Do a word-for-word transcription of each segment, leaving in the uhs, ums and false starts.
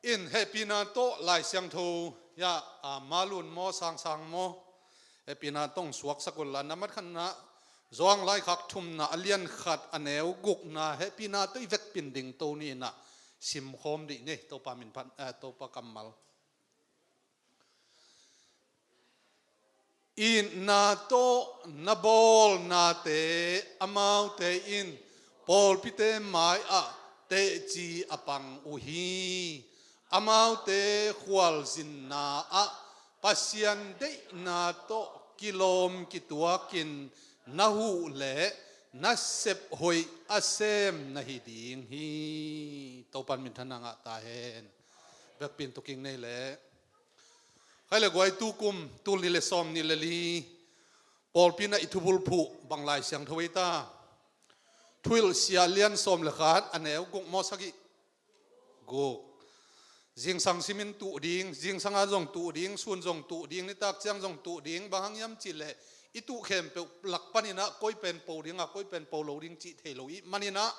In hehpihna tawh Lai Siangtho, ya, a, Malun maw, Sangsang maw, hehpihna tawh suaksak unla, na mat khatna, Johan Laikhak thumna a lian khat a neu gukna, hehpihna tawh i vekpin ding to ni inah simkhawm dih ni, Topa min phat, eh, Topa kammal. Itna tawh na bawlnate amaute in pawlpite mai-ah teci a pang uh hi. Amaute khualzinna ah Pasian deihna tawh kilawm kituakin na huh leh na sep hoih a sem na hi ding hi. Topan minthanna ngah ta hen. Vekpin tuking nei leh. Khai le guai, tukum tul nih le sawm nih le li pawlpi inah i thubulphuh bang Lai Siangtho ei ta? Thuhilhsia lian sawm le khat a neu guk maw, sagih? Guk. Zingsang simin tuh ding, zingsanga zong tuh ding, sun zong tuh ding, nitak ciang zong tuh ding, bang hang hiam cih leh i tuh khempeuh lak paninah koi pen po ding a, koi pen po lo ding cih thei lo ih maninah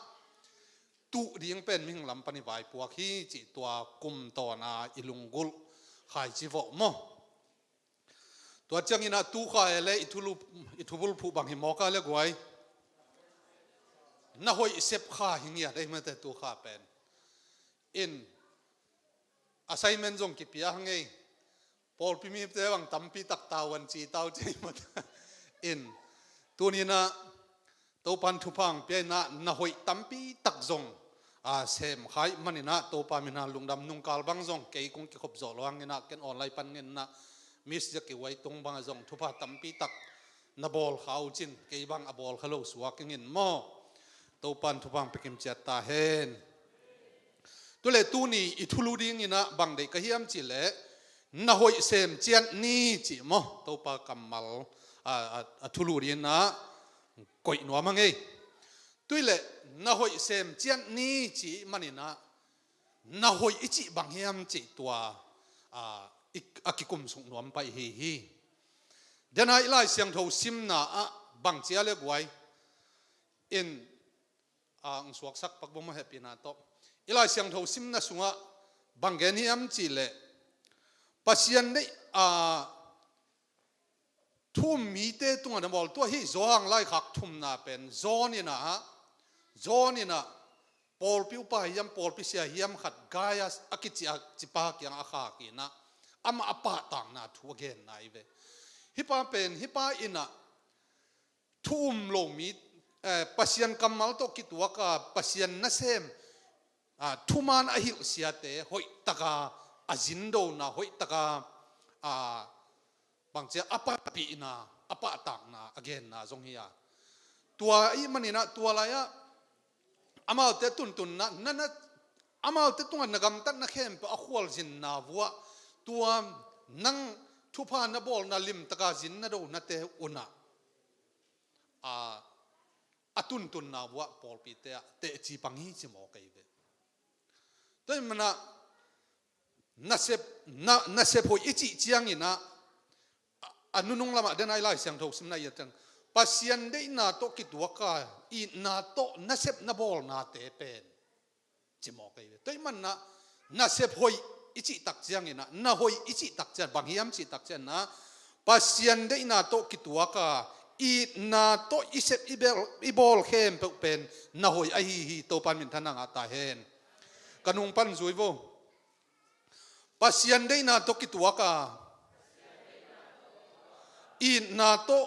tuh ding pen mihing lam pan i vaipuak hi cih tua kum tawna i lunggulh khaici vawh maw? Tua cianginah tukha e le i thulu, i thubulphuh bang hi mawk a le guai? Na hoih sep kha hi ngiat ei mate tukha pen. In assignment zong kipia hang ei. Pawlpi mite bang tampi tak tauan ci tau ci ei mate. In tuninah Topan thupha hong pia inah na hoih tampi tak zong, a, sem kha ih maninah Topa minah lungdam. Nungkal bang zong kei kong kikhop zawh lo hanginah ken online pan nginah Miss Zia Kiwai tung bangah zong thupha tampi tak na bawl kha uh cin, kei bang a bawl kha lo suak ing in maw? Topan thupha hong pia kimciat ta hen. Tule tuni i thulu dinginah bang deih ka hiam cih leh na hoih sem ciat ni cih maw? Topa kammal, a, a, a thulu dinginah koih nuam hang ei. Tui leh na hoih sem ciat ni cih maninah na hoih i cih bang hiam cih tua, a, i, a kikumsuk nuam pai hi hi. Dena i Lai Siangtho simna ah bang cia le guai? In a, ang suaksak pak bom a hehpihna tawh. I Lai Siangtho simna sungah bang gen hiam cih leh Pasian deih, a, thu um mite tungah na bawl, tua hi Johan Laikhak thumna pen John inah, John inah pawlpi upa hiam, pawlpi sia hiam khat Gaius a kici a cipa kiangah a khak inah amah a pahtakna thu a genna hi ve. Hih pa pen, hih pa inah thu um lo mi, eh, Pasian kammal tawh kituaka Pasian nasem, ah, thuman a hilhsiate hoihtaka a zindona, hoihtaka, ah, bangcia a pahpihna, a pahtakna a genna zong hi a. Tua ih maninah tua lai-ah amaute tuntunna, na, na, amaute tungah na gamtatna khempeuh a khualzinna vuah tua nang thupha na bawlna limtaka zin na donate unah, a, a tuntunna vuah pawlpite ah teci pang hi ci mawk ei ve. Tua ih manah nasep, na, nasep hoih i cih cianginah a, a nunung lamah dena i Lai Siangtho simna i a ciang Pasian deihna tawh kituaka itna tawh nasep na bawlnate pen ci mawk ei ve. Tua ih manah nasep hoih i cih tak cianginah, na hoih i cih tak ciang bang hiam cih tak cianginah Pasian deihna tawh kituaka itna tawh i sep i bel, i bawl khempeuh pen na hoih ahi hi. Topan minthanna ngah ta hen. Ka nung pan zui vo. Pasian deihna tawh kituaka itna tawh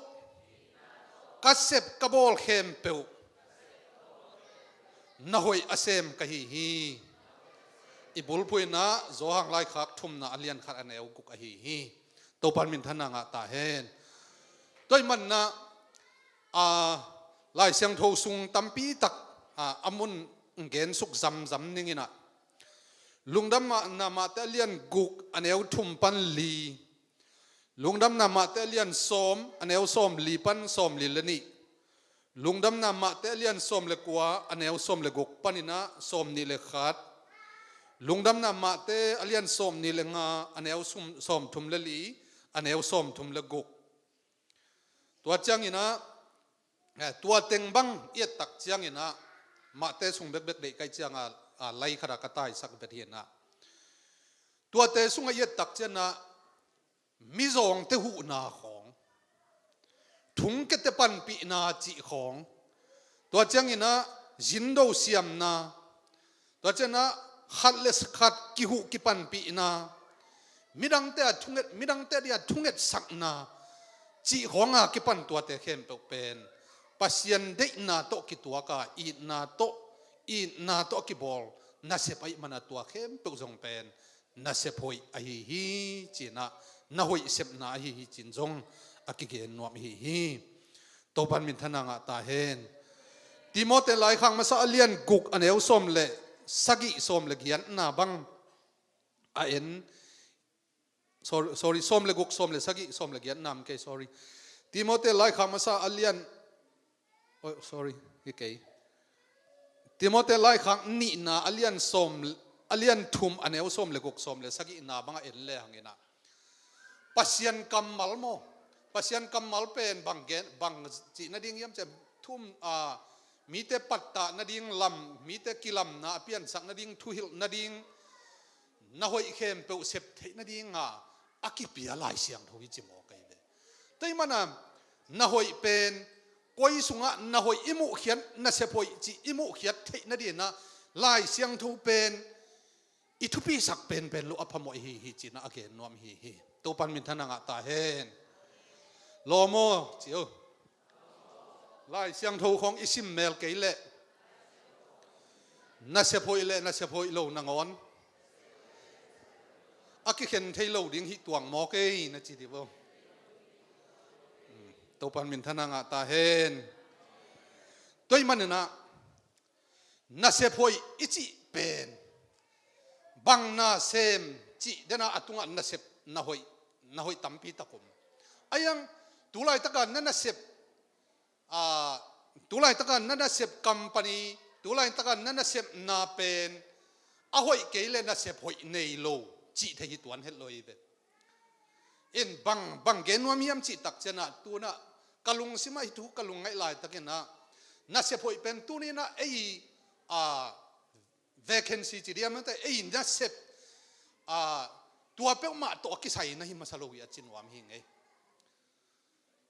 ka sep ka bawl khempeuh na hoih a sem ka hi hi. I bulphuh inah Johan Laikhak thumna a lian khat a neu guk ahi hi. Topan minthanna ngah ta hen. Tua ih manah, a, Lai Siangtho sung tampi tak, a, a mun gensuk zamzam ninginah Lungdamna Mate a lian guk a neu thum pan li. Lungdamna Mate a lian sawm a neu sawm li pan sawm li le nih. Lungdamna Mate a lian sawm le kua a neu sawm le guk paninah sawm nih le khat. Lungdamna Mate a lian sawm nih le nga a neu sum, sawm thum le li, a neu sawm thum le guk. Tua cianginah, eh, tua teng bang i et tak cianginah Mate sung bekbek deih ka hih cianga, a, lai khatah ka taisak vet hinah. Tuate sungah i et tak cianah mizawngte huhna khawng, thungkiate panpihna cih khawng, tua cianginah zindo siamna, tua cianah khat le khat kihuh kipanpihna, midangte a thunget, midangte a dia thungetsakna cih khawnga kipan tuate khempeuh pen Pasian deihna tawh kituaka itna tawh, itna tawh a kibawl nasep ahih mana tua khempeuh zong pen nasep hoih ahi hi cinah, na hoih sepna ahi hi cin zong a kigen nuam ahi hi. Topan minthanna ngah ta hen. Timote laikhak masa a lian guk a neu sawm le sagih, sawm le giatna bang a en. Sorry, sorry, sawm le guk, sawm le sagih, sawm le giatna, okay, sorry. Timote laikhak masa a lian, oh, sorry, hi kei. Timote laikhak nihna a lian sawm, a lian thum a neu sawm le guk, sawm le sagihna bang a en le hanginah Pasian kammal maw? Pasian kammal pen bang gen, bang cih nading hiam ciah, thum, a, mite pattah nading lam, mite kilamna a piansak nading, thuhilh nading, na hoih khempeuh sep theih nadinga a kipia Lai Siangtho hi ci maw kei ve. Tua ahih mana na hoih pen koi sungah na hoih i muhkhiat, nasep hoih cih i muhkhiat theih nadinah Lai Siangtho pen i thupisak penpen lo a phamawh hi hi cinah a gen nuam hi hi. Topan minthanna ngah ta hen. Lawm aw ci uh. Lai Siangtho khawng i sim mel kei leh nasep hoih le nasep hoih lo nangawn a kikhen thei lo ding hi tuang maw kei na ci dih vo. Topan minthanna ngah ta hen. Tua ahih maninah nasep hoih i cih pen bang na sem cih dena a tungah nasep na hoih, na hoih tampi tak om. Aiang, tulaitaka na nasep, a, tulaitaka na nasep company, tulaitaka na nasepna pen a hoih kei le nasep hoih nei lo cih thei hi tuan het lo hi ve. In bang, bang gen nuam hiam cih tak cianah tunah ka lungsimah hi thu ka lungngaih laitakinah nasep hoih pen tuninah ei, a, vacancy ci diam mate, ei nasep, a, tua peuhmah tawh a kisai na hi masa lo hi a ci nuam hi ngei.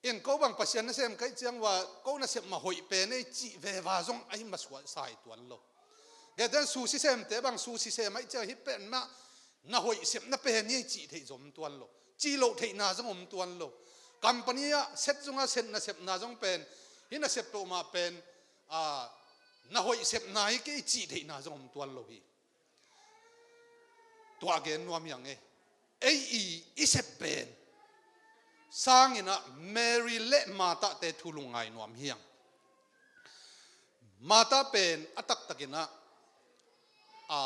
In ko bang Pasian nasem kaih ciang ua ko nasep mah hoih pen ei cih veva zong ahi masuah sai tuan lo. Geten su sisemte bang su sisem aih ciang hi pen mah na hoih sepna pen hi ei cih theih zong om tuan lo. Cih loh theihna zong om tuan lo. Company ah set zongah set nasepna zong pen hi nasep peuhmah pen, a, na hoih sepna hi kei cih theihna zong om tuan lo hi. Tua gen nuam hiang e. Ei i, i sep pen sanginah Mary le Martha te thu lungngai nuam hiang. Martha pen a taktakinah, a,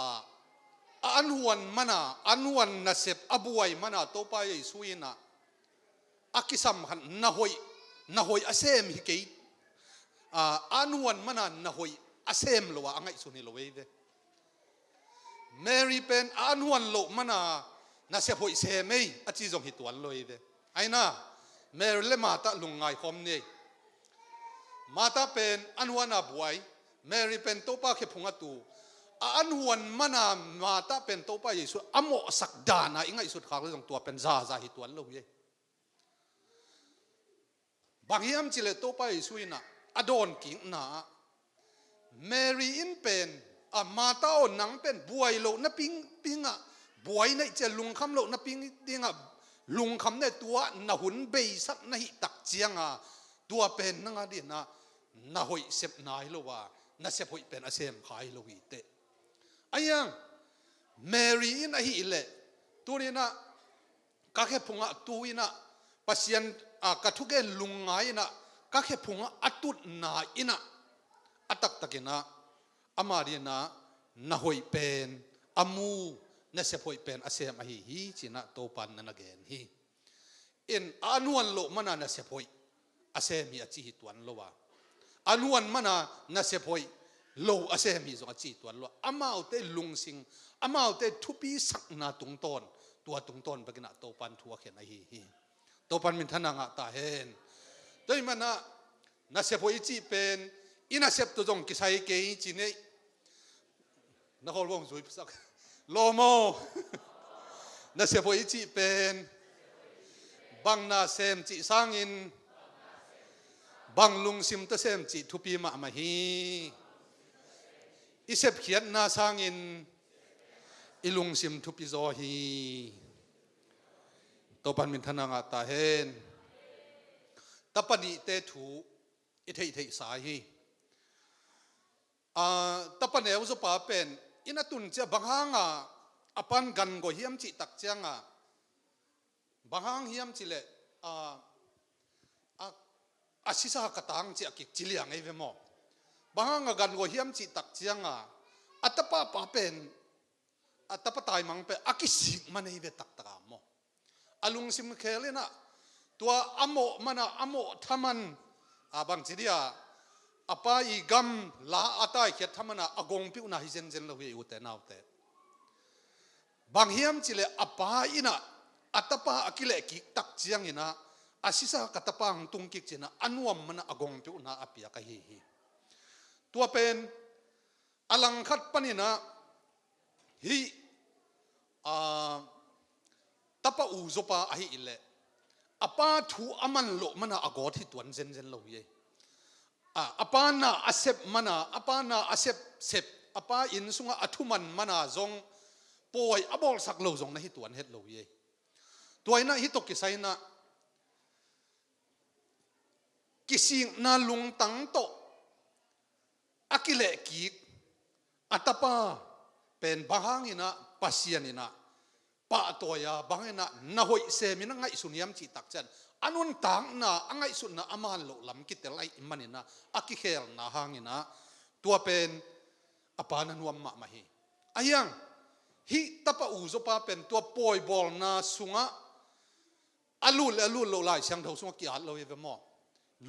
a an huan mana, an huan nasep a buai mana Topa Jesu inah a kisam khat na hoih, na hoih a sem hi kei. A, a an huan mana na hoih a sem lo a, a ngaihsun hi lo ei ve. Mary pen a an huan loh mana nasep hoih sem ei a ci zong hi tuan lo ei ve. Aina, Mary le Martha lungngai khawm ni ei. Martha pen an huana buai, Mary pen Topa khephung a tu. A an huan mana Martha pen Topa Jesu a mawhsak dana i ngaihsut khak le zong tua pen zaza hi tuan lo hi ei. Bang hiam cileh Topa Jesu inah a dawnkikna ah Mary in pen, a, Martha aw nang pen buai loh na ping, pingah buai naih cia lungkham loh na ping dingah lungkham ne tua na hun beisak na hih tak cianga tua pen nanga dinah na hoih sep nai lo a, na sep hoih pen a sem khai lo hi teh. Aiang Mary in ahih leh tuninah ka khephungah tu inah Pasian, a, ka thugen lungngai inah ka khephungah a tutna inah a taktakinah ama dinah na hoih pen a mu, nasep hoih pen a sem ahi hi cinah Topan na na gen hi. In a nuan loh mana nasep hoih a sem hi a ci hi tuan lo a, a nuan mana nasep hoih lo a sem hi zong a ci hi tuan lo a, amaute lungsing, amaute thupi sakna tungtawn, tua tungtawn bekinah Topan thu a khen ahi hi. Topan minthanna ngah ta hen. Tua hi manah nasep hoih i cih pen i nasep tawh zong kisai kei ci nei. Na khawl bawng zui pasak. Lawm aw. Nasep hoih i cih pen bang na sem cih sangin bang lungsim tawh sem cih thupi mahmah hi. I sepkhiatna sangin i lungsim thupi zaw hi. Topan minthanna ngah ta hen. Tapa nihte thu i theihtheihsa hi. Aa, tapa neu zawpa pen inn a tun ciang bang hanga a pan gan gawh hiam cih tak cianga, bang hang hiam cih leh, aa, a, a sisa ka tang ciah kik ci liang ei ve maw? Bang hanga gan gawh hiam cih tak cianga a tapa pa pen, a tapa taimang pen a kisik man ei ve taktak a maw? A lungsim khel inah tua a mawh mana a mawh thaman a bangci dia a pa i gam la a taikhiat thamana a gongpiuhna hi zenzen lo hi ei ute naute. Bang hiam cih leh a pa inah a tapa a kilehkik tak cianginah a sisa ka tapa hong tungkik cinah a nuam mana a gongpiuhna a piak ahi hi. Tua pen a langkhat paninah hih, aa, tapa u zawpa ahi leh a pa thu a man loh mana a gawt hi tuan zenzen lo hi ei. A, a pa na a sep mana, a pa na a sepsep, a pa inn sungah a thuman mana zong pawi a bawlsak lo zong na hi tuan het lo hi ei. Tua inah hih tawh kisai inah kisikna lungtang tawh a kilehkik a tapa pen bang hanginah Pasian inah pahtawi a, bang inah na hoih semin a ngaihsun hiam cih tak ciang a nuntakna a ngaihsutna a man loh lam kitel ahih maninah a kikhelna hanginah tua pen a pa na nuam mahmah hi. Ahiang hih tapa u zawpa pen tua pawibawlna sungah a lut le a lut loh Lai Siangtho sungah ki-at lo hi ve maw?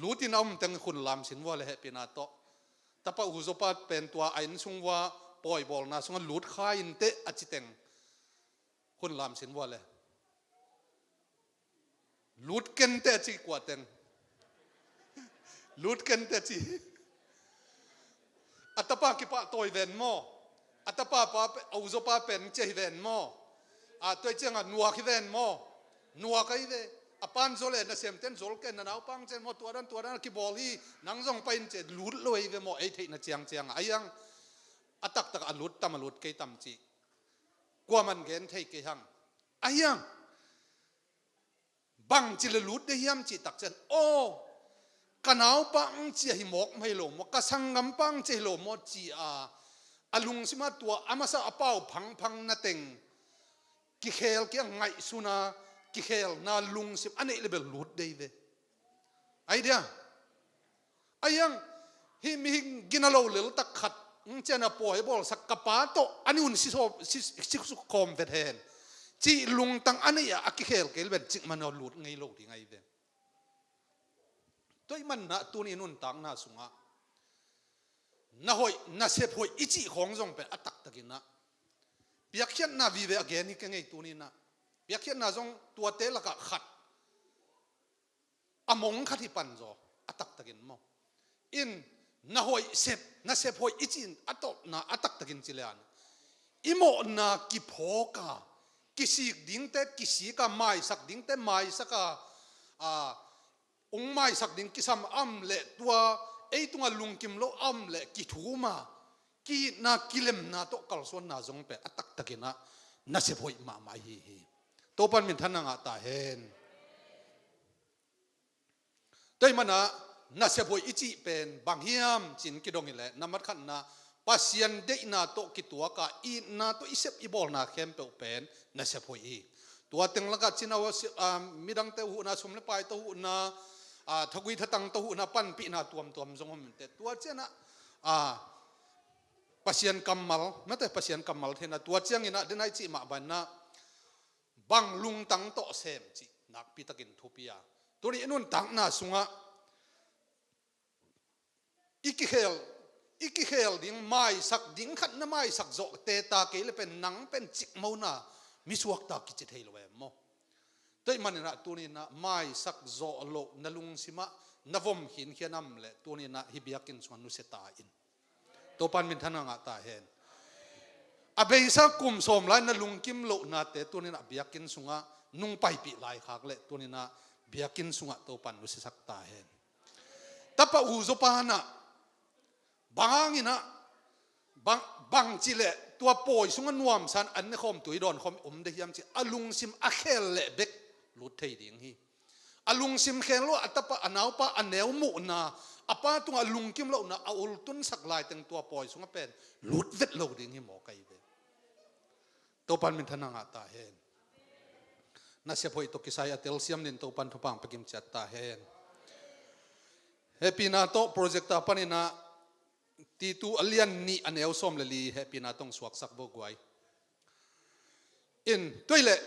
Lutin a um teng hun lam sin vua le hehpihna tawh. Tapa u zawpa pen tua a inn sung vua pawibawlna sungah lut kha inteh a ci teng hun lam sin vua le. Lut kenteh a ci kua teng. Lut kenteh a ci. A tapa kipahtawi ven maw? A tapa pa pe-, a u zawpa pen cia hi ven maw? A tua cianga nuak hi ven maw? Nuak ahi ve. A pan zaw le nasemten zol ken na naupang cen maw? Tua dan tua dan a kibawl hi. Nang zong pai in cia lut lo ahi ve maw? Ei theihna ciangcianga ahiang a taktak a lut tam a lut kei tam cih kuaman gen thei kei hang. Ahiang bangci le lut de hiam cih tak ciang, aw, ka naupa ang cia hi mawk mai lo maw, ka sanggampa ang cia hi lo maw ci a, a lungsima tua a masa a pau phangphang na teng kikhel kia ngaihsuna, kikhelna lungsim a neih le bel lut dei ve. Ai dia. Ahiang hih mihing gina lo leltak khat ang ciana pawi a bawlsak ka pa tawh a ni un sisawp, si, sisuk khawm vet hen cih lungtang a neih a, a kikhel kei le bel cikmah na lut ngei lo ding ahi ve. Tua ih manah tuni nuntakna sungah na hoih, na sep hoih i cih khawng zong pen a taktakinah piakkhiatna vive a gen hi ka ngei tuninah. Piakkhiatna zong tuate lakah khat a mong khat hi pan zaw a taktakin maw? In na hoih sep, na sep hoih i cih in a tawpna a taktakin ci lian i mawhna kiphawka, kisik dingte kisika, maisak dingte maisaka, a, ung maisak ding kisam a om leh tua ei tungah lungkim lo a om leh kithuma, kiitna kilemna tawh kalsuanna zong pen a taktakinah na sep hoih mahmah ahi hi. Topan minthanna ngah ta hen. Tua ih manah na sep hoih i cih pen bang hiam cin kidong hileh, nambat khatna Pasian deihna tawh kituaka itna tawh i sep i bawlna khempeuh pen na sep hoih hi. Tua teng lakah cina, ah, midangte uh huhna, sum le paite uh huhna, ah, thagui thatangte uh huhna, panpihna tuamtuam zong om inteh. Tua cianah, ah, Pasian kammal, mate Pasian kammal theihna, tua cianginah dena i cih mah banah bang lungtang tawh sem cih nakpitakin thupi a, tuni i nuntakna sungah i kikhel, i kikhel ding, maisak ding khat na maisak zawh teta kei le pen nang pen cikmona misuakta kici thei lo em maw? Tua ih maninah tuninah maisak zawh loh na lungsimah na vom khinkhian a om leh tuninah hih biakinn sungah nusia ta in. Topan minthanna ngah ta hen. A beisa kum sawm lai na lungkim lohnate tuninah biakinn sungah nung paipih laikhak le tuninah biakinn sungah Topan nusiasak ta hen. Tapa u zawpanah bang hanginah bang, bang cileh tua pawi sungah nuamsan an ne khawm tui dawn khawm om de hiam ci a lungsim a khel leh bek lut thei ding hi. A lungsim khel lo a tapa a naupa a neu muhna a pa tungah lungkim lohna a ultunsak laiteng tua pawi sungah pen lut vet lo ding hi maw ka hi ve. Topan minthanna ngah ta hen. Nasep hoih tawh kisai a telsiam din Topan thupang pekim ciat ta hen. Hehpihna tawh projector paninah Titu a lian nih a neu sawm le li hehpihna tawh suaksak vo guai. In tuai leh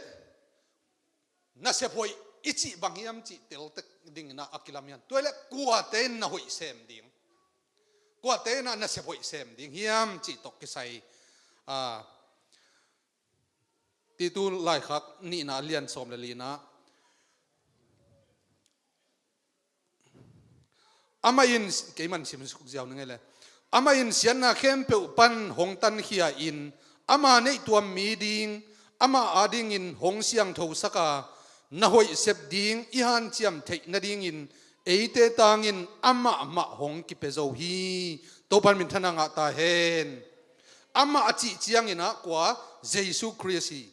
nasep hoih i cih bang hiam cih teltek dinginah a kilam hian tuai leh kuate in na hoih sem ding, kuate inah nasep hoih sem ding hiam cih tawh kisai a Titu laikhak nihna a lian sawm le lina. Amah in, keiman simsuk ziau ni ngei le. Amah in siatna khempeuh pan hong tankhia in ama neihtuam mi ding, amah adingin hong siangthosaka na hoih sep ding i hanciam theih nadingin eite tangin amah mah hong kipia zo hi. Topan minthanna ngah ta hen. Amah a cih cianginah kua? Jesu Khrist hi.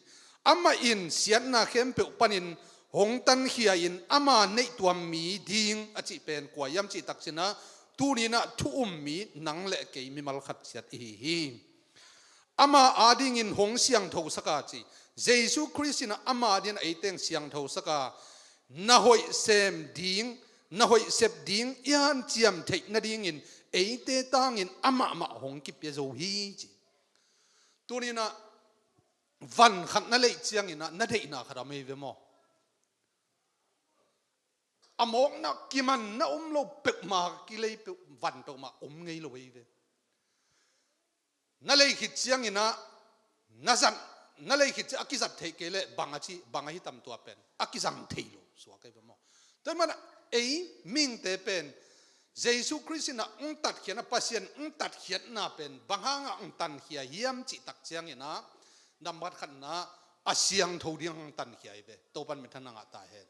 Amah in siatna khempeuh panin hong tankhia in ama neihtuam mi ding a cih pen kua hiam cih takcinah tuninah thu um mi nang le kei mimal khat ciat ihi hi. Ama adingin hong siangthosaka ci. Jesu Khrist inah ama adingin a eiteng siangthosaka na hoih sem ding, na hoih sep ding i hanciam theih nadingin eite tangin amah mah hong kipia zo hi ci. Tuninah van khat na leih cianginah na deihna khat a mei ve maw? A mawkna kimanna um lo peuhmah kilei peuh van peuhmah um ngei lo ei ve. Na lei khit cianginah na zat, na lei khit ciang a kizat theih kei leh bang a ci, bang a hi tam tua pen a kizang thei lo suak ei ve maw? Tua hi manah ei mihingte pen Jesu Khrist inah ong tatkhiatna, Pasian ong tatkhiatna pen bang hangah ong tankhia hiam cih tak cianginah nambat khatna a siangtho ding ong tankhia hi ve. Topan minthanna ngah ta hen.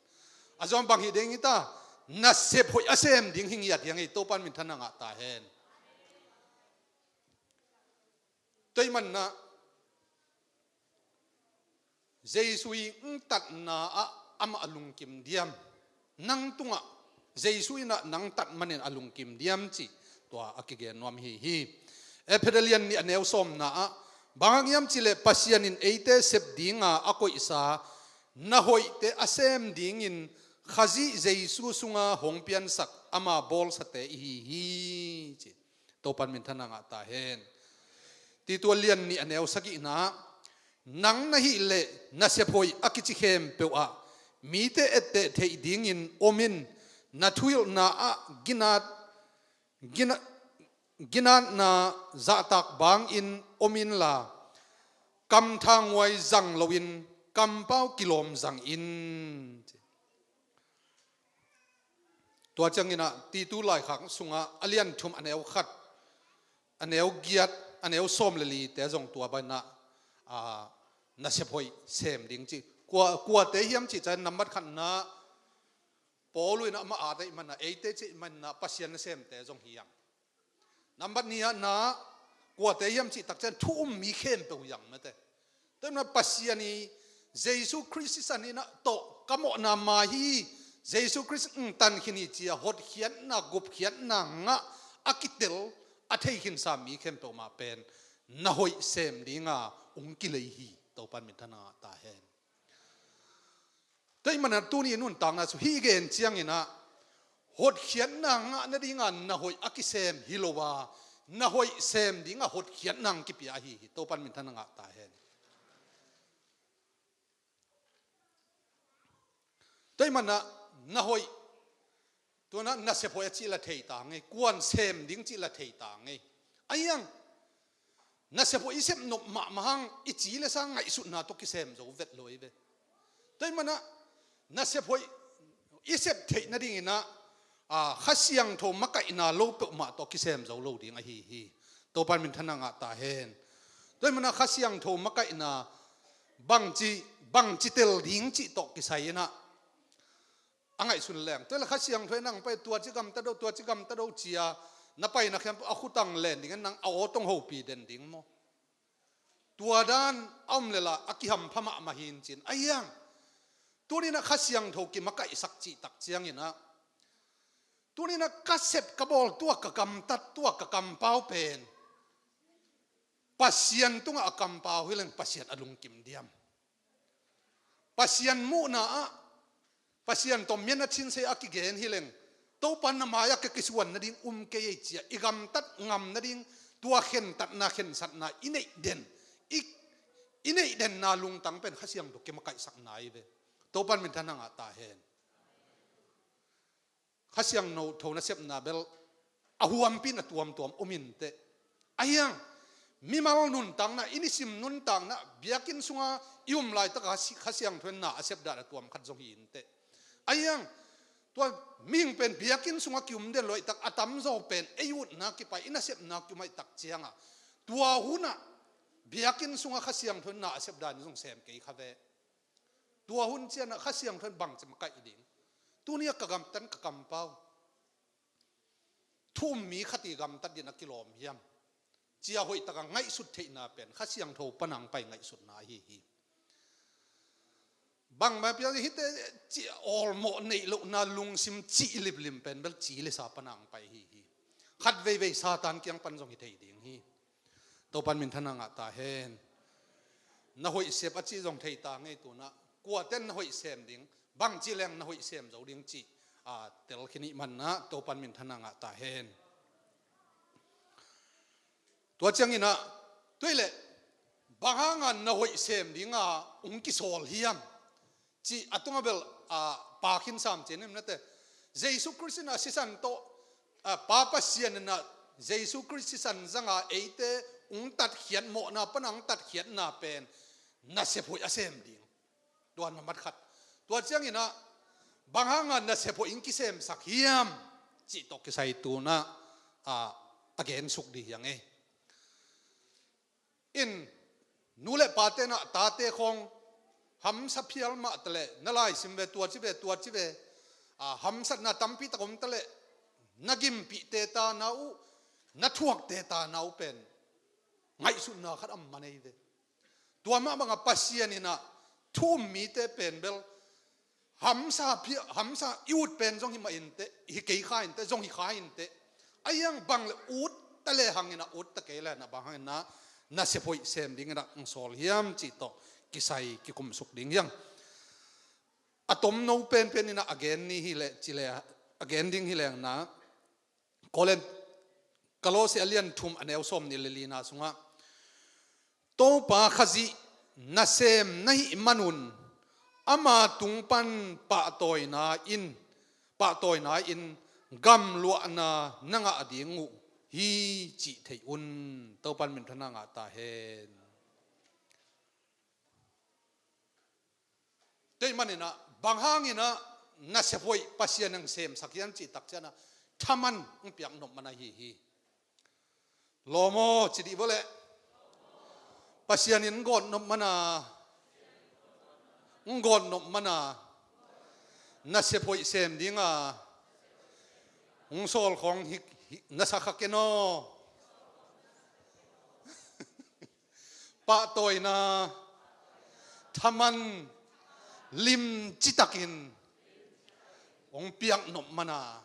A zawng bang hi ding hi ta? Nasep hoih a sem ding hi ngiat hiang hi. Topan minthanna ngah ta hen. Tua hi manah Jesu i ong tatna ah amah a lungkim diam? Nang tungah Jesu inah nang tat manin a lungkim diam cih tua a kigen nuam hi hi. Efesa lian nih a neu sawmna ah bang hang hiam cih leh Pasian in eite sep dinga a koihsa na hoihte a sem dingin Khazih Jesu sunga hong piansak ama bawlsate ihi hi ci. Topan minthanna ngah ta hen. Titu a lian nih a neu sagihna ah nang na hih leh nasep hoih a kici khempeuh ah mite etteh theih dingin om in, na thuhilhna ah ginat, gina, ginatna zahtak bangin om inla kamthanguai zang loin kampau kilawm zang in. Tua cianginah Titu laikhak sungah a lian thum a neu khat, a neu giat, a neu sawm le lite zong tua banah nasep hoih sem ding ci. Kua, kuate hiam cih ciang nambat khatna Paul inah amah ate i manah eite cih manah Pasian nasemte zong hi hiam? Nambat nihna kuate hiam cih tak ciang thu um mi khempeuh hiang mate. Tua hi manah Pasian i Jesu Khrist i san inah tawh ka mawhna ma hi, Jesu Khrist ong tankhin hi ci-a hotkhiatna, gupkhiatna ngah a kitel a theikhinsa mi khempeuh mah pen na hoih sem dinga ong kilei hi. Topan minthanna ngah ta hen. Tua hi manah tuni nuntakna cu hih gen cianginah hotkhiatna ngah nadinga na hoih a kisem hi lo a, na hoih sem dinga hotkhiatna ong kipia ahi hi. Topan minthanna ngah ta hen. Tua hi manah na hoih, tuanah nasep hoih a cih la thei ta ngei, kuan sem ding cih la thei ta ngei. A hiang nasep hoih i sep nop mahmah hang i ci le sa ngaihsutna tawh kisem zo vet lo hi ve. Tua hi manah nasep hoih i sep theih nadinginah Kha Siangtho makaihna lo peuhmah tawh kisem zo lo ding ahi hi. Topan minthanna ngah ta hen. Tua hi mana Kha Siangtho makaihna bangci, bangci tel ding cih tawh kisai inah a ngaihsun leng, tua hi la Kha Siangtho in nang pai tua ci gamtat do, tua ci gamtat do cia na paina khiam a khutang len dingin nang a aw tong hopi den ding maw? Tua dan a om lela a kihampha mahmah hi in cin. Ahiang tuninah Kha Siangtho kimakaihsak cihtak cianginah tuninah ka sep ka bawl, tua ka gamtat, tua ka kampau pen Pasian tungah a kampau hileng Pasian a lungkim diam? Pasian muhna ah Pasian tawh mian a cinsei a kigen hileng Topa na mai-ah ka kisuan nading um kei ei cia i gamtat ngam nading tua khentatna khensatna i neih den, i, i neih denna lungtang pen Kha Siangtho kimakaihsakna hi ve. Topan minthanna ngah ta hen. Kha Siangtho nasepna bel a huampi na tuamtuam um inteh. Ahiang mimal nuntakna, i nisim nuntakna, biakinn sunga i um laitaka Kha Siangtho in na a sepdahna tuam khat zong hi inteh. Ahiang tua mihing pen biakinn sunga kium den lo ahih tak a tamzaw pen ei utna kipai, i nasepna kium ahih tak cianga tua hunah biakinn sunga Kha Siangtho in na a sepdahna zong sem kei kha ve. Tua hun cianah Kha Siangtho in bangci makaih ding? Tuni a ka gamtat, ka kampau thu um mi khat i gamtat dingin a kilawm hiam? Cia hoihtaka ngaihsut theihna pen Kha Siangtho panang pai ngaihsutna ahi hi. Bangmah piang hite ci awlmawh neih lohna lungsim cih limlim pen bel ci le sa panang pai hi hi. Khat veivei Satan kiang pan zong hi thei ding hi. Topan minthanna ngah ta hen. Na hoih sep a cih zong thei ta ngei tunah. Kuaten na hoih sem ding, bangci leng na hoih sem zo ding cih a tel khin ih manna Topan minthanna ngah ta hen. Tua cianginah tuileh bang hanga na hoih sem dinga ung kisawl hiam? Cih a tunga bel a pa khin sam cian him nate. Jesu Khrist in a sisan tawh a Pa Pasian inah Jesu Khrist sisan zanga eite ung tatkhiat, mawhna pana ung tatkhiatna pen nasep hoih a sem ding. Tua na mat khat. Tua cianginah bang hanga nasep hoih in kisemsak hiam? Cih tawh kisai tunah a, a gensuk dih hiang ei. In nu le pa tenah tate khawng hamsa phial mah taleh na laisim ve, tua ci ve, tua ci ve, a, hamsatna tampi tak om taleh na gimpih teta na uh, na thuak teta na uh pen ngaihsutna khat a man ei ve. Tua mah banga Pasian inah thu um mite pen bel hamsa phi-, hamsa i ut pen zong hi mah inteh, hi kei kha inteh, zong hi kha inteh. Ahiang bang le ut ta le hanginah, ut ta kei le hanah bang hanginah nasep hoih sem dinginah ung sawl hiam cih tawh kisai kikumsuk ding hiang. A tomno penpen inah a gen ni hileh cileh a gen ding hileng na Korin, Kolose a lian thum a neu sawm nih le lina sungah Topa Khazih nasem na hih manun ama tung pan pahtawina in, pahtawina in gamluahna na ngah ding uh hi cih thei un. Topan minthanna ngah ta hen. Tua ih maninah bang hanginah nasep hoih Pasian in ong semsak hiam cih tak cianah thaman ong piak nop man ahi hi. Lawm aw ci dih vawleh. Pasian in ong gawt nop mana, ong gawt nop mana nasep hoih sem dinga ong sawl khawng hi, hi, na sa kha ken aw. Pahtawina, thaman, limci takin ong piak nop mana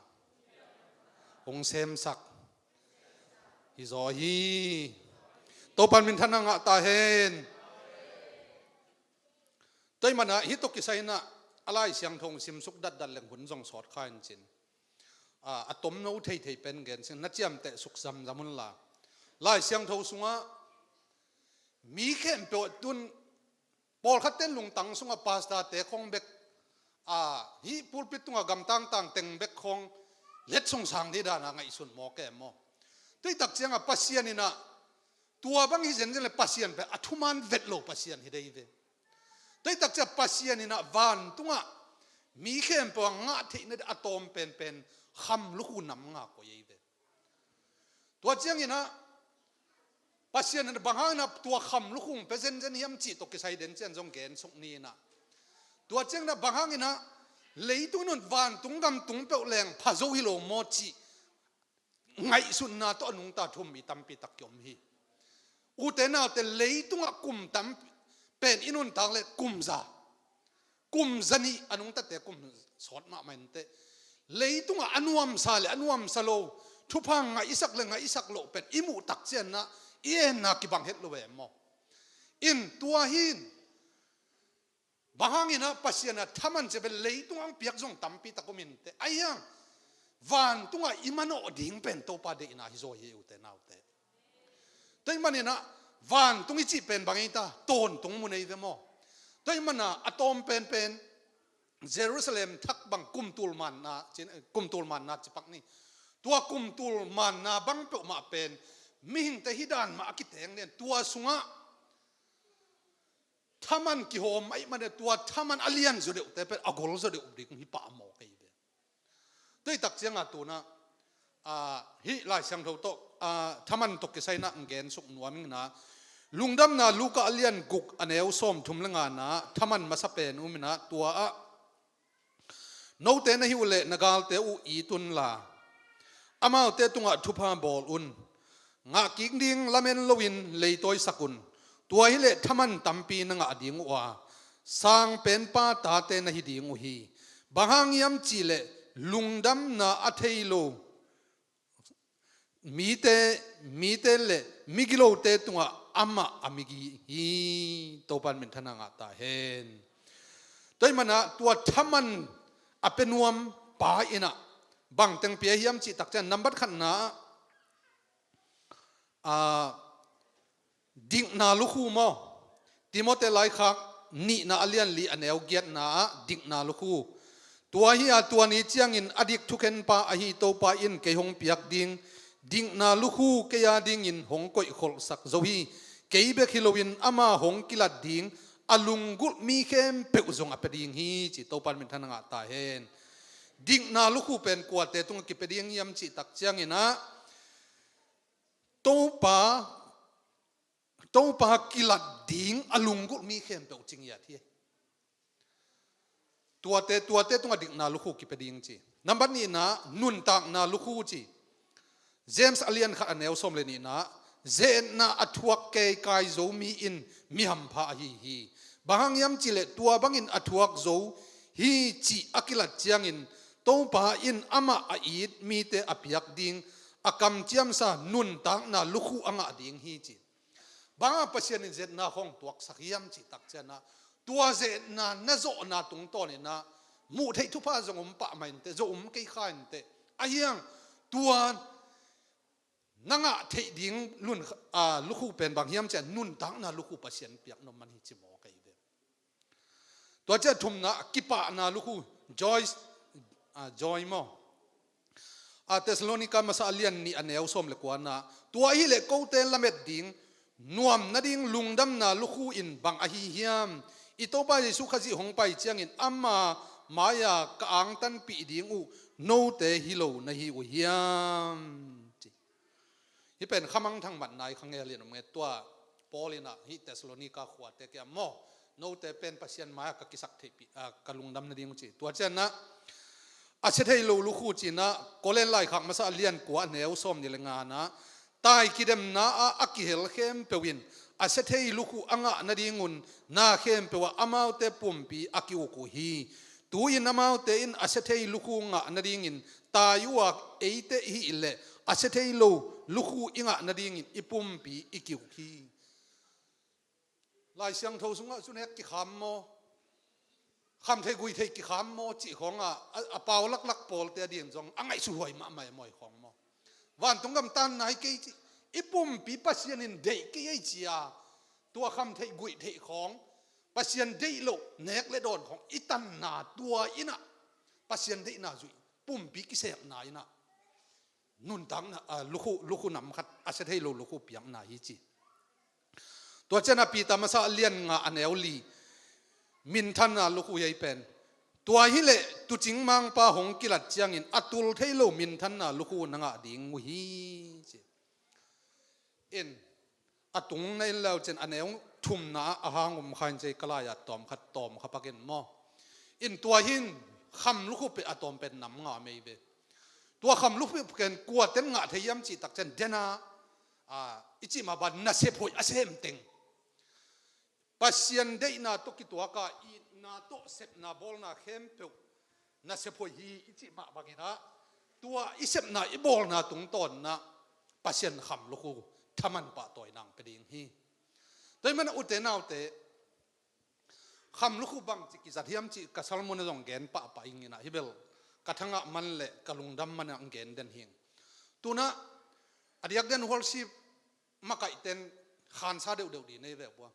ong semsak hi zaw hi. Topan minthanna ngah ta hen. Tua ih manah hih tawh kisai inah a Lai Siangtho simsuk datdat leng hun zong sawt kha in cin. A, a tomno theithei pen gen sin, na ciamteh suk zamzam unla. Lai Siangtho sungah mi khempeuh tun pawlkhat ten lungtang sungah pastor-te khawng bek, a, hih pulpit tungah gamtangtang teng bek khawng letsong sang dih dana ngaihsun mawk e maw? Tua ih tak ciangah Pasian inah tua bang hi zenzen le Pasian pen a thuman vet lo Pasian hi dei ve. Tua ih tak ciah Pasian inah vantungah mi khempeuh a ngah theihna ding a tawm penpen kham lukhu nam nga koih ei ve. Tua cianginah Pasian in bang hangin ah tua kham lukhung pia zenzen hiam cih tawh kisai den ciang zong gensuk ni in ah. Tua ciangin ah bang hangin ah leitung in un vantung gam tung peuh leng pha zo hi lo maw cih ngaihsutna tawh a nungta thum mi tampi tak kiom hi. Ute naute, leitungah kum tam pen i nuntak le kum za, kum za nih a nungtate kum sawt mahmah inteh. Leitungah a nuamsa le a nuamsa lo, thupha ngaihsak le ngaihsak loh pen i muh tak ciangin ah i enna kibang het lo ve maw? In tua hi in, bang hangin ah Pasian a thaman cia pen leitung ang piak zong tampi tak om inteh. Ahi hang vantungah i manawh ding pen Topa deihna hi zaw hi, ute naute. Tua ahih manin ah vantung i cih pen bang ei ta, tawntung mun ei ve maw? Tua ahih manin ah a tawm penpen Jerusalem thak bang kumtul manna, kumtul manna cipak ni. Tua kumtul manna bang peuhmah pen mihingte hi dan mah a kiteng nen, tua sungah thaman kihawm ahih manin tua thaman a lian zaw deuhte pen a gol zaw deuh ding hi pah maw kei ve. Tua hi tak ciangah tu-in ah, ah, hih Lai Siangtho tawh, ah, thaman tawh kisai in ah gensuk nuam ing in ah, Lungdamna Luka a lian guk a neu sawmthum le nga-na thaman masa pen um in ah, tua ah, "Note na hih uh leh na galte uh it unla, amaute tungah thupha bawl un. Ngah kik ding lamen loin leitawisak un. Tua hileh thaman tampi na ngah ding uh a, Sangpenpa tate na hi ding uh hi. Bang hang hiam cihleh lungdamna a thei lo mite, mite le migilote tungah amah a migi hi." Topa in minthanna ngah ta hen. Tua ahih manin ah tua thaman a pia nuam pa in ah bang teng pia hiam cih tak ciang, nambat khatna ah, ah, dikna lukhu maw? Timote laikhak nihna a lian li a neu giatna ah dikna lukhu. "Tua hi a, tua ni ciangin a dik thukhenpa ahi Topa in kei hong piak ding dikna lukhu kei a dingin hong koihkholhsak zo hi. Kei bek hi loin ama hong kilat ding a lunggulh mi khempeuh zong a pia ding hi," ci. Topa in minthanna ngah ta hen. Dikna lukhu pen kuate tungah kipia ding hiam cih tak ciangin ah, Topa, Topa kilat ding a lunggulh mi khempeuh ci ngiat hi. Tuate, tuate tungah dikna lukhu kipia ding ci. Nambat nihna, nuntakna lukhu ci. James a lian khat a neu sawm le nihna, "Ze-etna a thuak keikai zo mi in mi hampha ahi hi. Bang hang hiam cihleh tua bangin a thuak zo hi cih a kilat ciangin Topa in amah a it mite a piak ding a kamciamsa nuntakna lukhu a ngah ding hi," ci. Bang hang Pasian in ze-etna hong tuaksak hiam cih tak ciangin ah, tua ze-etna na zawhna tungtawnin ah muh theih thupha zong om pah mah inteh, zo om kei kha inteh. Ahi hang tua na ngah theih ding lun, ah, lukhu pen bang hiam cih leh nuntakna lukhu Pasian piak na om man hi ci maw kei ve. Tua ciang thumna, kipahna lukhu, joy, ah, joy maw? Ah, Thessalonika masa a lian nih a neu sawm le kuana, "Tua hileh kote lamet ding nuam nading lungdamna lukhu in bang ahi hiam? I Topa Jesuh Khazih hong pai ciangin ama mai-a ka angtanpih ding uh note hi lo na hi uh hiam?" ci. Hih pen khamangthang matna i khangel in om nge, tua Paul in ah hih Thessalonika khuate kiang maw, "Note pen Pasian mai-ah ka kisak theihpih, ah, ka lungdam nading uh," ci. Tua ciangin ah a sia thei lo lukhu ci-in ah Korin laikhak masa a lian kua a neu sawm nih le nga-na, "Tai kidemna ah a kihel khempeuh in a sia thei lukhu a ngah nadingun na khempeuh ah amaute pumpi a ki-uk uh hi. Tu-in amaute in a sia thei lukhu ngah nadingin tai uh a, eite i hih leh a sia thei lo lukhu i ngah nadingin i pumpi i ki-uk hi." Lai Siangtho sungah cun hek kikham maw? Kham thei gui thei kikham maw cih khawngah a, a pau laklak pawlte a ding zong a ngaihsut huai mahmah e maw, i khawng maw? Vantung gam tanna hi kei cih, i pumpi Pasian in deih kei ei ci-a, tua kham theih guih theih khawng, Pasian deih loh nek le dawn khawng i tanna tua in ah Pasian deihna zuih, pumpi kisekna in ah nuntakna, ah, lukhu, lukhu nam khat, a sia thei lo lukhu piakna hi ci. Tua ciangin ah Peter masa a lian nga a neu li, minthanna lukhu hi ei pen. "Tua hileh tuucing mangpa hong kilat ciangin a tul thei lo minthanna lukhu na ngah ding uh hi," ci. In, a tung na in leu cin a neu thumna ah a hang om kha in, cei ka lai-ah tawm khat tawm kha pakin maw. In tua hin kham lukhu peh a tawm pen nam nga mei ve. Tua kham lukhu pen kuaten ngah thei hiam cih takcian dena, a, i cih mah bang nasep hoih a sem teng, Pasian deihna tawh kituaka itna tawh sepna bawlna khempeuh nasep hoih hi i cih mah bangin ah, tua i sepna i bawlna tungtawn ah Pasian kham lukhu thaman pahtawi nang pe ding hi. Tua ahih manin ah ute naute, kham lukhu bangci kizat hiam cih ka sermon ah zong gen pahpah ing in ah, hi bel ka thangah man le ka lungdam man ah gen den hi ing. Tu-in ah a diakdiakin worship makaihten khansa deuhdeuh ding nei ve bua.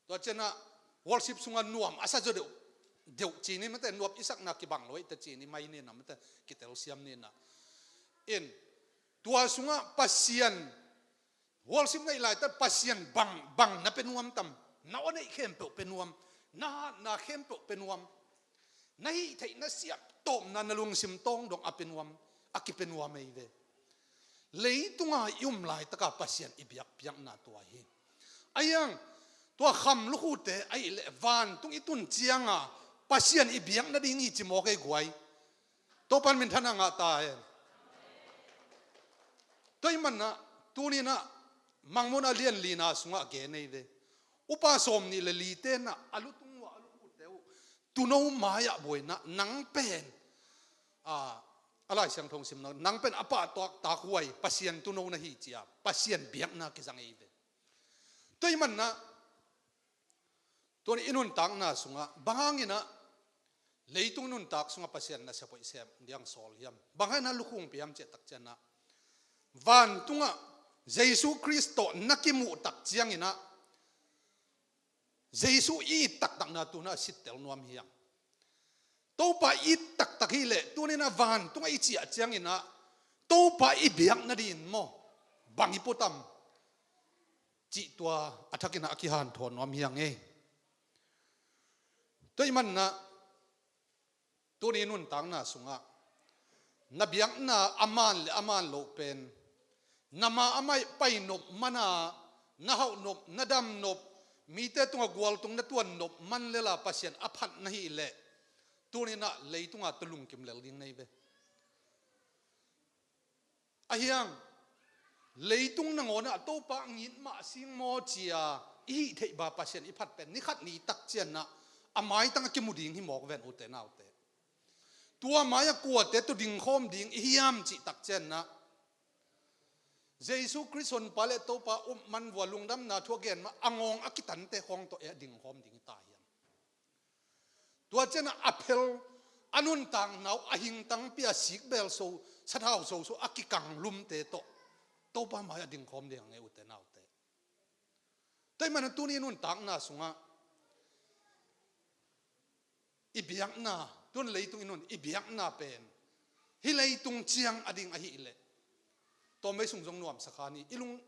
Tua ciangin ah worship sungah nuam a sa zaw deuh, deuh ci ni mate, nuam i sakna kibang lo ahih teh ci ni mai ni na mate, kitelsiam ni na. In, tua sungah Pasian, worship nei lai teh Pasian bang, bang na pe nuam tam, na aw neih khempeuh pe nuam, na hatna khempeuh pe nuam, na hih theihna siam tawpna, na lungsim tawng dong a pe nuam, a kipe nuam ei ve. Leitungah i um laitaka Pasian i biakpiakna tua hi. Ahi hang, tua kham lukhute ahih leh vantung i tun cianga Pasian i biak nading hi ci mawk ei guai. Topan minthanna ngah ta hen. Tua ahih manin ah, tuni-in ah, Mangmuhna lian lina sungah gen ei ve. Upa sawm nih le lite in ah a lutung uh a lukhute uh tuuno mai-ah buaina, nang pen, a, a Lai Siangtho simna, nang pen a pahtaktak huai Pasian tuuno na hi ci-a Pasian biakna kizang ei ve. Tua ahih manin ah, tua i nuntakna sungah bang hangin ah leitung nuntak sungah Pasian nasep hoih sem ding sawl hiam? Bang hangin ah lukhu hong pia hiam cih takciangin ah, vantungah Jesu Khrist tawh na kimuh takciangin ah, Jesu i it taktakna tu-in ah sittel nuam hi hang. Topa i it taktak hi leh, tuni-in ah vantungah i ciah ciangin ah Topa i biak nading maw, bang i put tam cih tua a thakin ah a kihanthawn nuam hi hang ei. Tua ahih manin ah, tuni nuntakna sungah na biakna a man le a man loh pen, na ma a mai pai nop man a, na hauh nop, na dam nop, mite tungah gualtung na tuan nop man lel a Pasian a phat na hih leh, tuni-in ah leitung a tawh lungkim lel ding nei ve. Ahi hang, leitung nangawn ah Topa ngit mah sing maw ci-a i hih theih bang Pasian i phat pen, ni khat ni takciangin ah a maitang a kimu ding hi mawk ven ute naute. Tua mai-ah kuate tawh dingkhawm ding i hiam cih takciangin ah, Jesu Khrist Honpa le Topa um man vua lungdamna thu a gen mah a ngawng a kitante khawng tawh ei a dingkhawm ding i ta hiam? Tua ciangin ah a phel, a nuntakna uh a hingtang pia, sikbeel so, sathau so so a kikang lumte tawh Topa mai-ah dingkhawm ding hang ei ute naute. Tua ahih manin ah tuni nuntakna sungah i biakna, tun leitung i nun i biakna pen hih leitung ciang a ding ahih leh, tawmvei sung zong nuamsa kha ni, i lung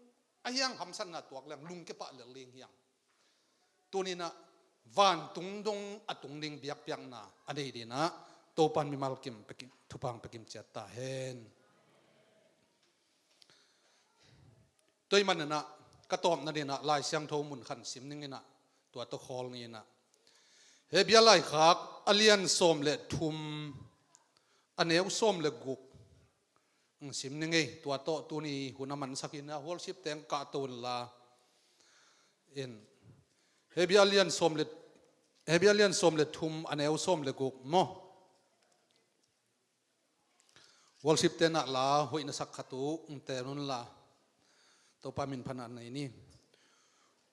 ahi hang hamsatna tuak leng lungkia pah lel ding hi hang. Tuni-in ah vantung dong a tung ding biakpiakna a nei dingin ah Topan mimal kim pia kim, thupha hong pia kim ciat ta hen. Tua ahih manin ah ka tawpna dingin ah Lai Siangtho mun khat sim ning in ah, tua tawh khawl ni in ah, Hebru laikhak a lian sawm le thum, a neu sawm le guk hong sim ning ei. Tua tawh tuni hun a mansak in ah worship teng kahto unla. In, Hebru a lian sawm le, Hebru a lian sawm le thum, a neu sawm le guk maw. Worship te'n ah la hoih na sak khat uh hong ten unla, Topa min phatna nei ni.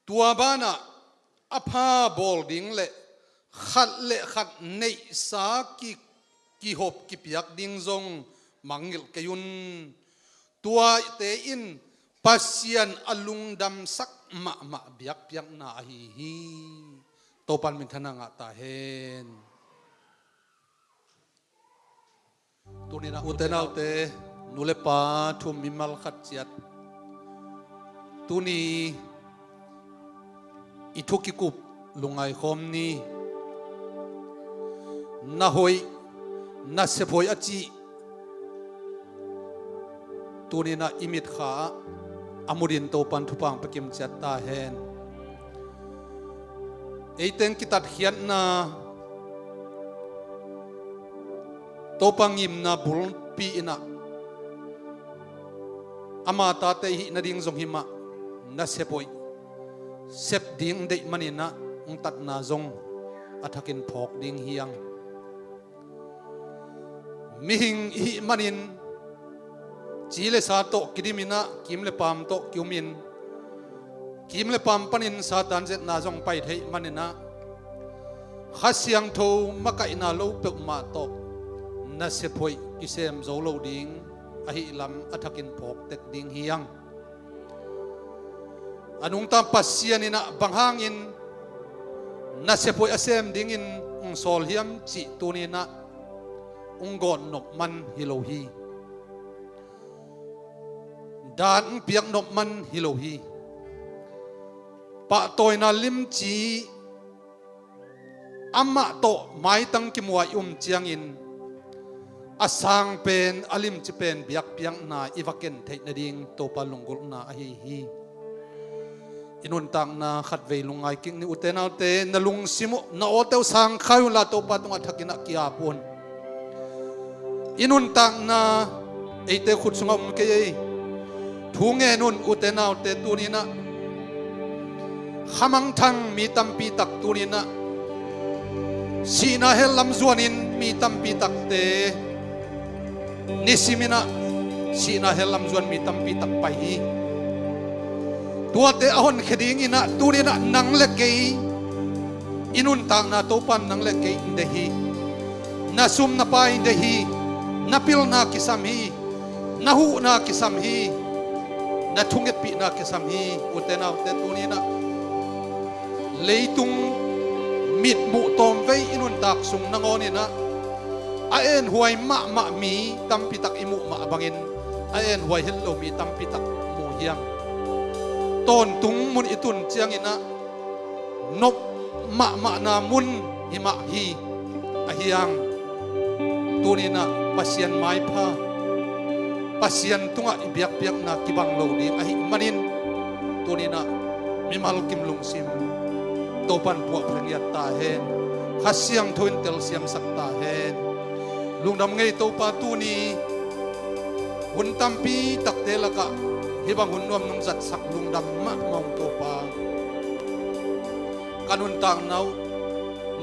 Tua banah a pha bawl ding le khat le khat neihsa ki, kihop kipiak ding zong mangngilh kei un. Tuate in Pasian a lungdamsak mahmah biakpiakna ahi hi. Topan minthanna ngah ta hen. Tuni-in ah ute naute, nu le pa, thu mimal khat ciat, tuni i thu kikup lungngai khawm ni. Na hoih, na sep hoih a cih, tuni-in ah i mitkha ah A mudin Topan thupha hong pia kim ciat ta hen. Ei teng kitatkhiatna Topa ngimna bulpi in ah, ama tate i hih nading zong himah na sep hoih, sep ding deih manin ah, hong tatna zong a thakin phawk ding hi hang. Mihing i hih manin ci le sa tawh kidim in ah, kim le paam tawh ki-um in, kim le paam panin Satan zetna zong pai thei manin ah, Kha Siangtho makaihna lo peuhmah tawh na sep hoih kisem zo lo ding ahih lam a thakin phawk tek ding hi hang. A nungta Pasian in ah bang hangin na sep hoih a sem dingin hong sawl hiam cih tuni in ah hong gawt nop man hi lo hi. Daan hong piak nop man hi lo hi. Pahtawina limci amah tawh maitang kimuh a i um ciangin, a sang pen, a limci pen biakpiakna i va ken theih nading Topa lunggulhna ahi hi. I nuntakna khatvei lungngai kik ni, ute naute, na lungsim uh, na awte uh sangkhai unla Topa tungah thakin ah ki-ap un. I nuntakna eite khut sungah om kei ei. Thu ngen un, ute naute, tuni in ah khamangthang mi tampi tak tuni in ah sihna hell lam zuanin mi tampi takte, nisim in ah sihna hell lam zuan mi tampi tak pai hi. Tuate a honkhia dingin ah tuni in ah nang le kei i nuntakna Topan nang le kei in deih hi. Na sum na pai in deih hi. Na pilna kisam hi. Na huhna kisam hi. Na thungetpihna kisam hi. Ute naute, tuni in ah leitung mitmuh tawmvei i nuntak sung nangawn in ah a enhuai mahmah mi tampi tak i muh mah bangin a enhuai het lo mi tampi tak mu hi hang. Tawntung mun i tun ciangin ah nop mahmahna mun hi mah hi. Ahi hang tuni in ah Pasian maipha, Pasian tungah i biakpiakna kibang lo ding ahih manin tuni in ah mimal kim lungsim Topan puahpha ngiat ta hen. Kha Siangtho in telsiamsak ta hen. Lungdam ngei Topa, tuni hun tampi takte lakah hih bang hun nuam nong zatsak lungdam mahmah ung Topa. Ka nuntakna uh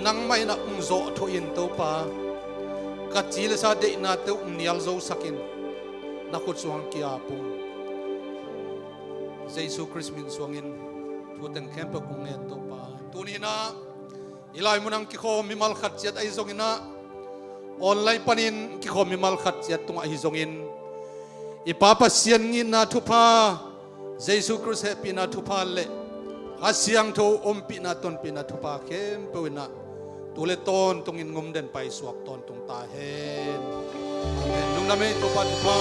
nangmah in ah hong zawhthawh in Topa, ka ci le sa deihnate uh hong nial zosak in, na khut sungah ki-ap ung. Jesu Khrist min suangin thu teng khempeuh kong ngen Topa. Tuni in ah i lai munah kikhawm mimal khat ciat ahi zongin ah, online panin kikhawm mimal khat ciat tungah ahi zongin, i Pa Pasian ngitna thupha, Jesu Khrist hehpihna thupha le Kha Siangtho ompihna tonpihna thupha khempeuh in ah tu le tawntungin ngumden paisuak tawntung ta hen. Amen. Lungdam ei, Topa thupha.